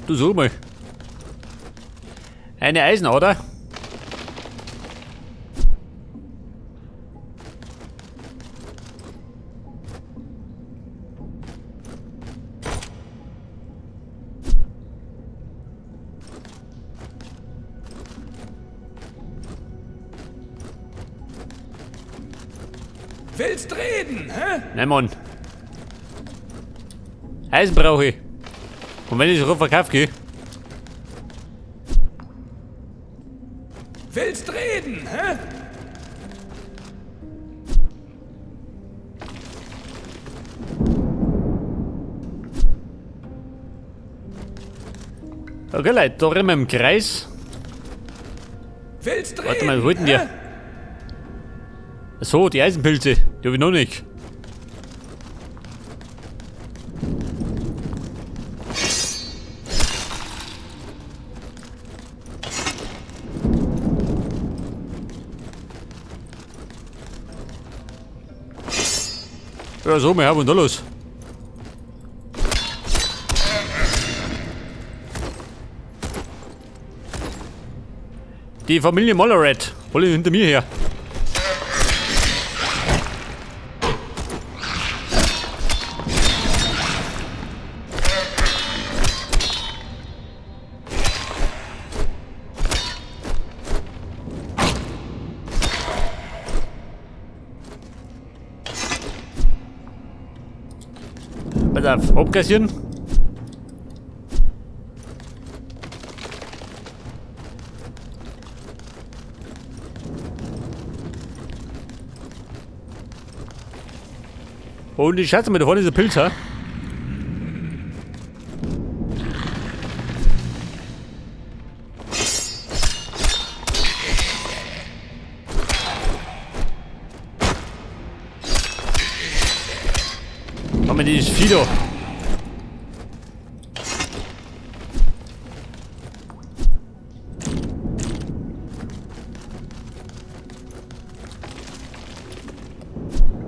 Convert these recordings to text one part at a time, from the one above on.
Du such mal. Eine Eisenader. Willst reden, hä? Nein, Mann. Eisen brauche ich. Und wenn ich es verkaufe, gehe. Willst reden, hä? Okay, Leute, da rennen wir im Kreis. Willst reden? Warte mal, was wollten die? So, die Eisenpilze. Die hab ich noch nicht. Ja, so, wir haben da los. Die Familie Mollered. Wollen hinter mir her. Pass auf, abkassieren. Und ich schätze mal, da vorne ist ein Pilz, hä? Komm mal, dieses Vieh da.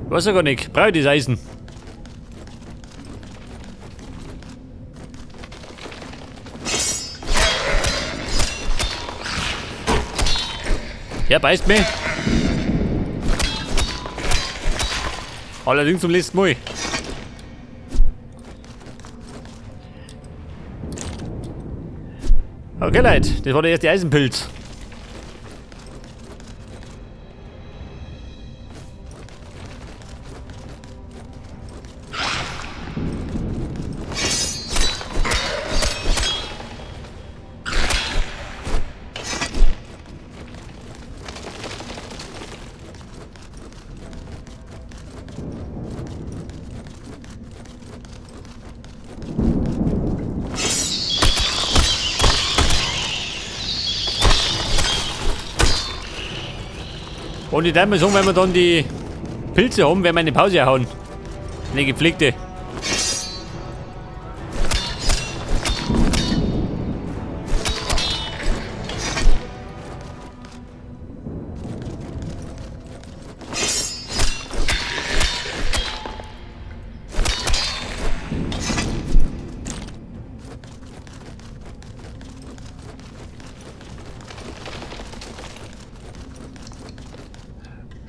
Weiß ja gar nicht. Brauche ich das Eisen? Der beißt mich. Allerdings zum letzten Mal. Okay, Leute, das war der erste Eisenpilz. Und ich denke mal so, wenn wir dann die Pilze haben, werden wir eine Pause hauen. Eine gepflegte.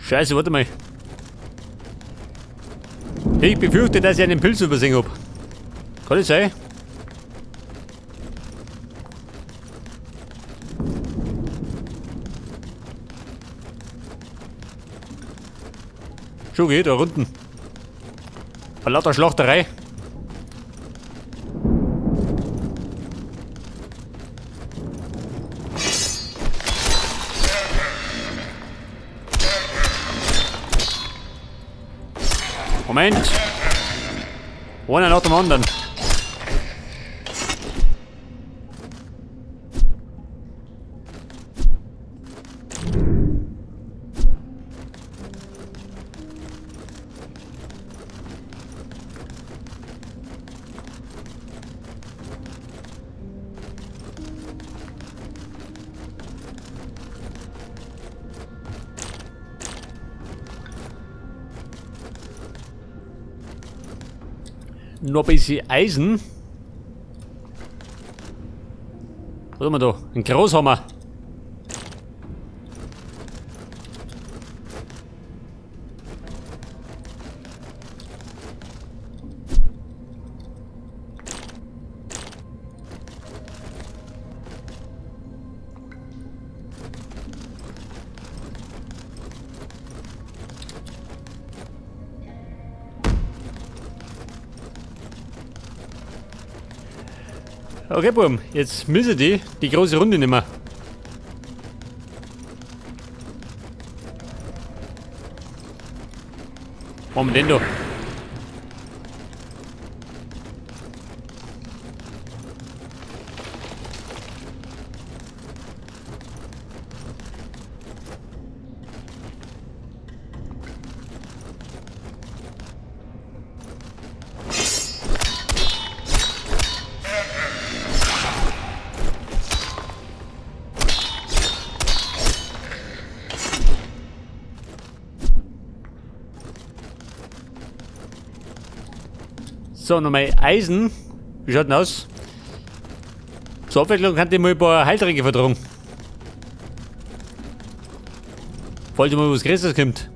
Scheiße, warte mal. Ich befürchte, dass ich einen Pilz übersehen hab. Kann das sein? Schon geht, da unten. Ein lauter Schlachterei. Moment! Einer nach dem anderen. Noch ein bisschen Eisen. Was haben wir da? Ein Großhammer. Okay, Buam, jetzt müssen die große Runde nehmen. Was haben wir denn da? So, nochmal Eisen. Wie schaut denn aus? Zur Abwechslung kann ich mal ein paar Heiltränke vertragen. Falls mal was Größeres kommt.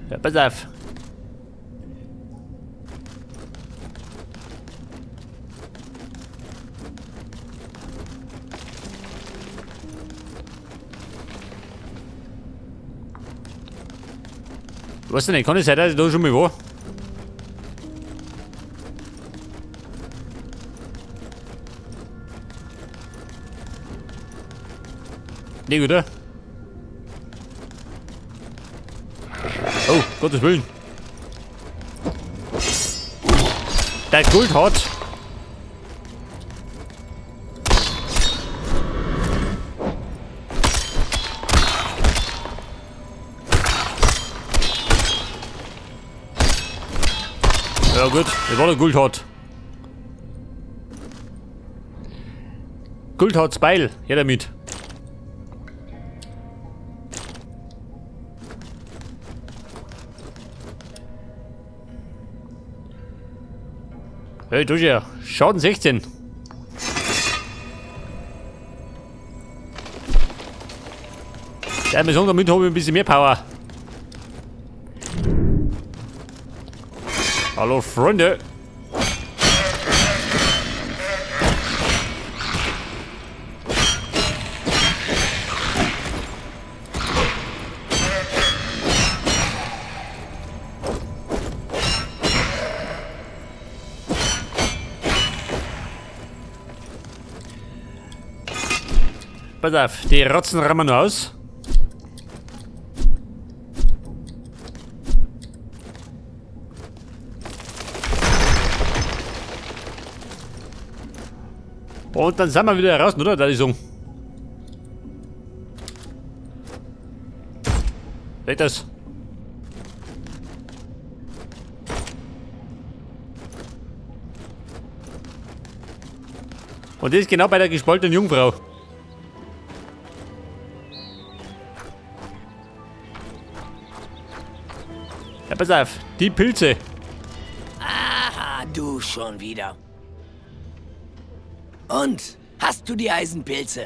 Ja, pass auf. Weiß ich nicht, kann es sein, dass ich da schon mal war? Nee, oder? Oh, Gottes Willen. Der Gold hat. Ja gut, das war der Goldhart. Goldharts Beil, her damit. Hey, du ja. Schaden 16. Ja, wir sagen, damit habe ich ein bisschen mehr Power. Hallo Freunde. Pass auf, die Rotzen rammen wir noch aus. Und dann sind wir wieder raus, oder? Da ist so. Seht das? Und das ist genau bei der gespaltenen Jungfrau. Ja, pass auf, die Pilze. Aha, du schon wieder. Und, hast du die Eisenpilze?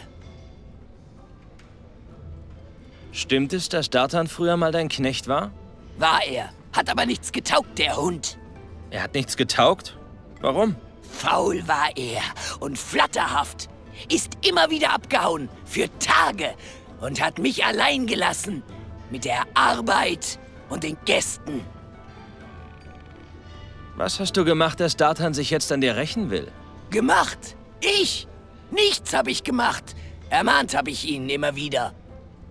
Stimmt es, dass Dartan früher mal dein Knecht war? War er. Hat aber nichts getaugt, der Hund. Er hat nichts getaugt? Warum? Faul war er und flatterhaft. Ist immer wieder abgehauen, für Tage. Und hat mich allein gelassen. Mit der Arbeit und den Gästen. Was hast du gemacht, dass Dartan sich jetzt an dir rächen will? Gemacht? Ich? Nichts habe ich gemacht. Ermahnt habe ich ihn immer wieder.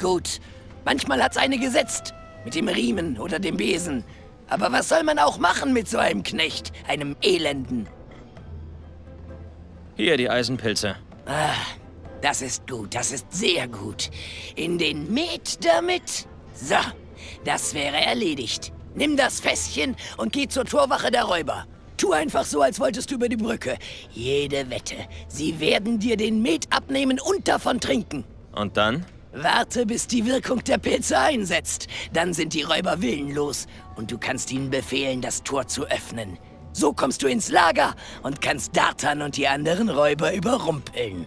Gut, manchmal hat's eine gesetzt. Mit dem Riemen oder dem Besen. Aber was soll man auch machen mit so einem Knecht, einem Elenden? Hier, die Eisenpilze. Ah, das ist gut, das ist sehr gut. In den Met damit? So, das wäre erledigt. Nimm das Fässchen und geh zur Torwache der Räuber. Tu einfach so, als wolltest du über die Brücke. Jede Wette, sie werden dir den Met abnehmen und davon trinken. Und dann? Warte, bis die Wirkung der Pilze einsetzt. Dann sind die Räuber willenlos und du kannst ihnen befehlen, das Tor zu öffnen. So kommst du ins Lager und kannst Dartan und die anderen Räuber überrumpeln.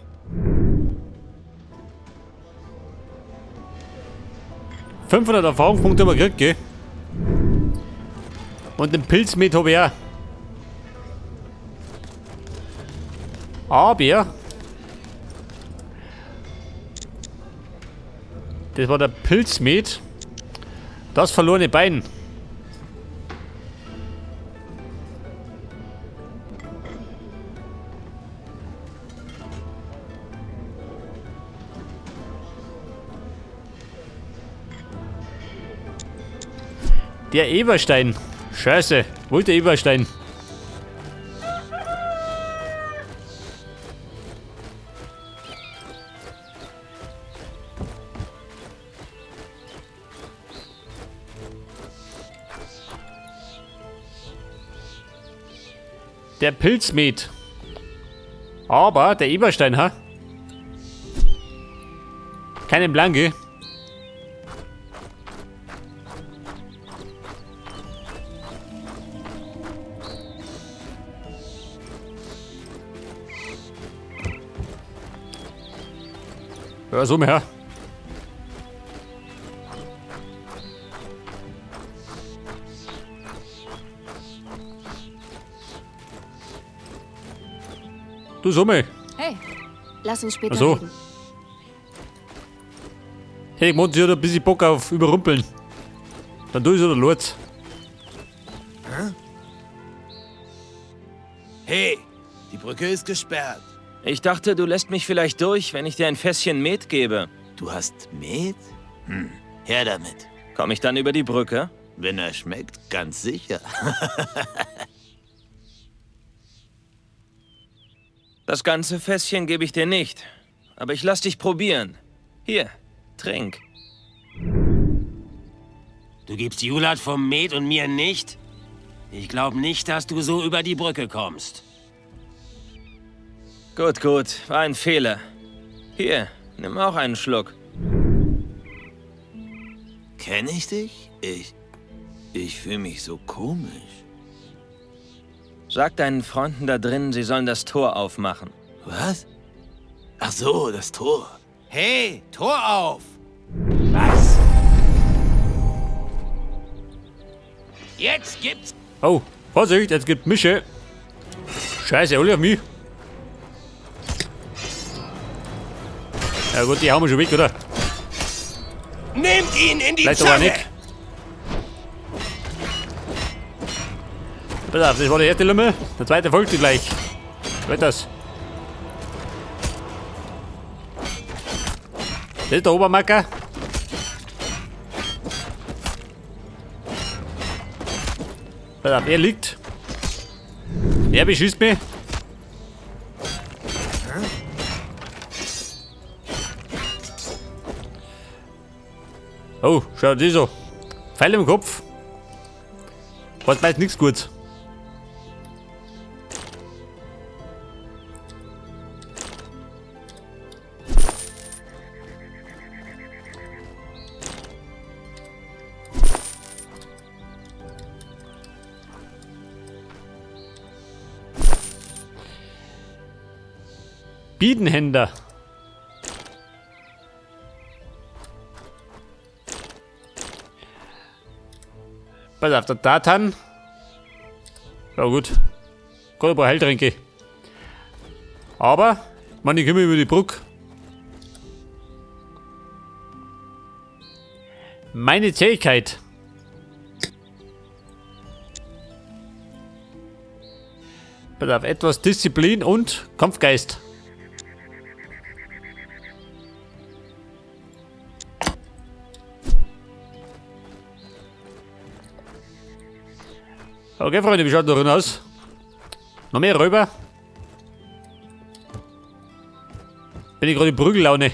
500 Erfahrungspunkte haben wir gekriegt, gell? Und den Pilzmet habe ich auch. Aber das war der Pilzmet. Das verlorene Bein. Der Eberstein. Scheiße. Wo ist der Eberstein? Der Pilzmet. Aber der Eberstein, ha? Keinen Plan, gell? Ja, so mehr. Du Summe. Hey, lass uns später Ach so. reden. Hey, ich mag sie hat ein bisschen Bock auf Überrumpeln. Dann tu ich's oder Lurz. Hey, die Brücke ist gesperrt. Ich dachte, du lässt mich vielleicht durch, wenn ich dir ein Fässchen Met gebe. Du hast Met? Hm, her damit. Komme ich dann über die Brücke? Wenn er schmeckt, ganz sicher. Das ganze Fässchen gebe ich dir nicht. Aber ich lass dich probieren. Hier, trink. Du gibst Julat vom Met und mir nicht? Ich glaube nicht, dass du so über die Brücke kommst. Gut, gut, war ein Fehler. Hier, nimm auch einen Schluck. Kenn ich dich? Ich fühle mich so komisch. Sag deinen Freunden da drin, sie sollen das Tor aufmachen. Was? Ach so, das Tor. Hey, Tor auf! Was? Jetzt gibt's... Oh, Vorsicht, jetzt gibt Mische. Scheiße, alle auf mich. Ja gut, die hauen wir schon weg, oder? Nehmt ihn in die Vielleicht aber Zange! nicht. Pass auf, das war der erste Lümmel. Der zweite folgt gleich. Wird das? Das ist der Obermacker. Pass auf, er liegt. Er beschießt mich. Oh, schau dir so. Pfeil im Kopf. Was weiß nichts gut. Biedenhänder. Pass auf, der Datan. Ja gut. Gott, ein paar Heiltränke. Aber, man, ich komme über die Brücke. Meine Zähigkeit. Pass auf, etwas Disziplin und Kampfgeist. Okay, Freunde, wie schaut da drin aus? Noch mehr Räuber? Bin ich gerade in Prügellaune.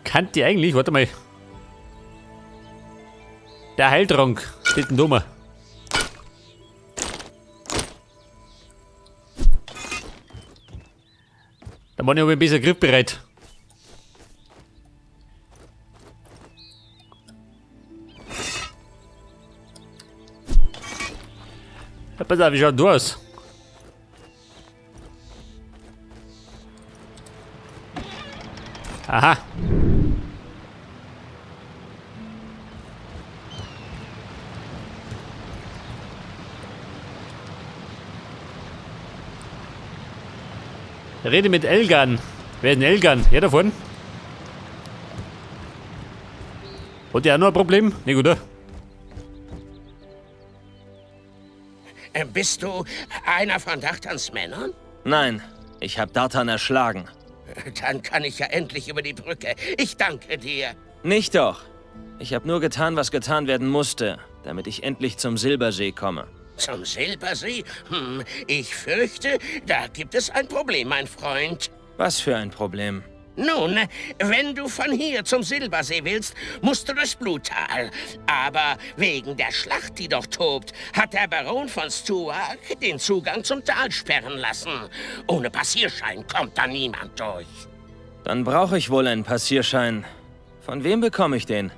Kann die eigentlich? Warte mal. Der Heiltrank steht denn da mal. Da war ich aber ein bisschen griffbereit. Ja, pass auf, wie schaut du aus? Aha. Rede mit Elgan. Wer ist denn Elgan? Ja, da vorne. Hat der auch noch ein Problem? Nicht, oder? Bist du einer von Darthans Männern? Nein, ich habe Darthan erschlagen. Dann kann ich ja endlich über die Brücke. Ich danke dir. Nicht doch. Ich habe nur getan, was getan werden musste, damit ich endlich zum Silbersee komme. Zum Silbersee? Hm, ich fürchte, da gibt es ein Problem, mein Freund. Was für ein Problem? Nun, wenn du von hier zum Silbersee willst, musst du durchs Bluttal. Aber wegen der Schlacht, die dort tobt, hat der Baron von Stuark den Zugang zum Tal sperren lassen. Ohne Passierschein kommt da niemand durch. Dann brauche ich wohl einen Passierschein. Von wem bekomme ich den?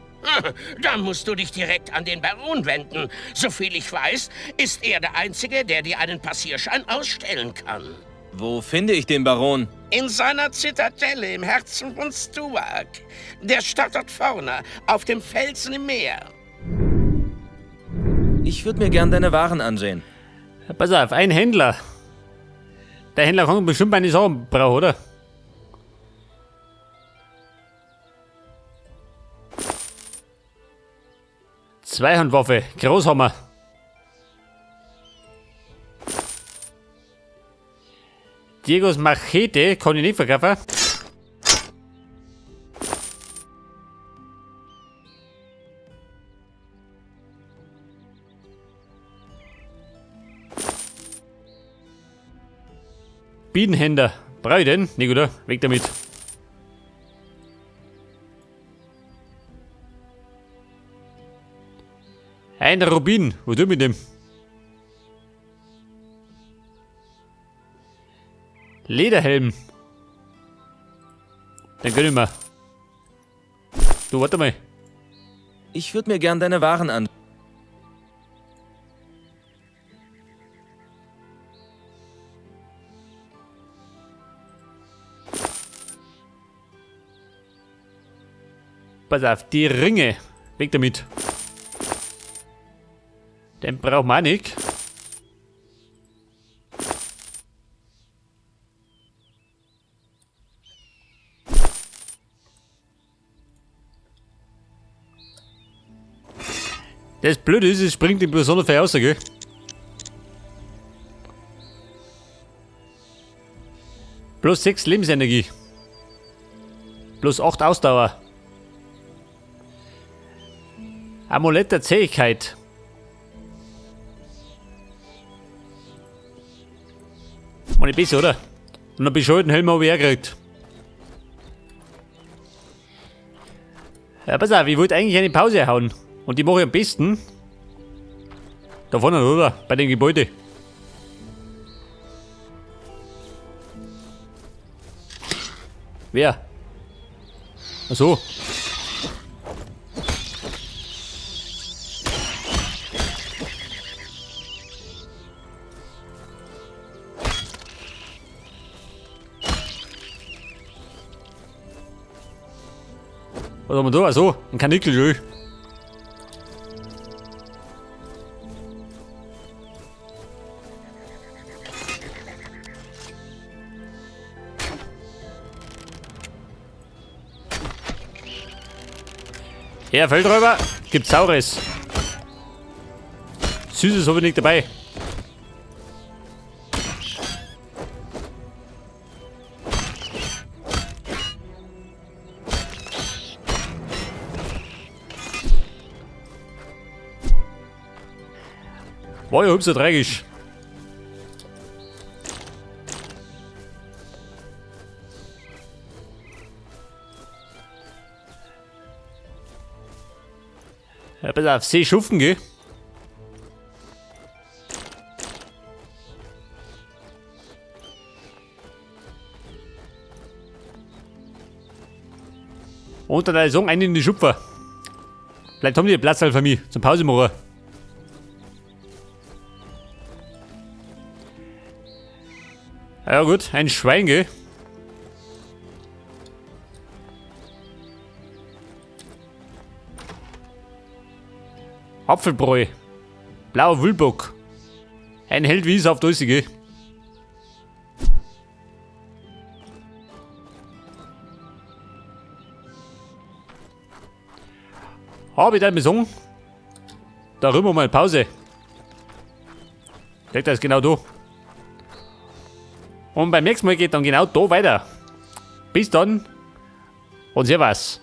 Da musst du dich direkt an den Baron wenden. Soviel ich weiß, ist er der Einzige, der dir einen Passierschein ausstellen kann. Wo finde ich den Baron? In seiner Zitadelle im Herzen von Stuark. Der Stadt dort vorne, auf dem Felsen im Meer. Ich würde mir gern deine Waren ansehen. Pass auf, ein Händler. Der Händler kann bestimmt meine Sachen brauchen, oder? Zweihandwaffe, Großhammer. Diegos Machete kann ich nicht verkaufen. Bienenhänder. Brauche ich den? Nicht, oder? Weg damit. Ein Rubin. Was tut mit dem? Lederhelm. Dann gönn ich mir. Du, warte mal. Ich würde mir gern deine Waren an. Pass auf, die Ringe. Weg damit. Den brauchen wir auch nicht. Das Blöde ist, es springt ihm besonders viel raus, gell? Plus 6 Lebensenergie. Plus 8 Ausdauer. Amulett der Zähigkeit. War nicht besser, oder? Und einen bescheuerten Helm habe ich auch gekriegt. Ja, pass auf, ich wollte eigentlich eine Pause hauen. Und die mache ich am besten da vorne, oder? Bei dem Gebäude. Wer? Ach so. Was haben wir da? Ach so, ein Kanickel, schön. Ja, Feldräuber, gibt's Saures. Süßes habe ich nicht dabei. War ja halb so tragisch. Ja, pass auf, See schuffen, gell? Und dann sagen, einen in die Schupfer. Vielleicht haben die Platz halt für mich zum Pause machen. Ja gut, ein Schwein, gell? Apfelbräu. Blauer Wühlbock. Ein Held wie es auf der gell? Hab ich dann besungen? Da rühren wir mal Pause. Legt das genau da. Und beim nächsten Mal geht dann genau da weiter. Bis dann und servus.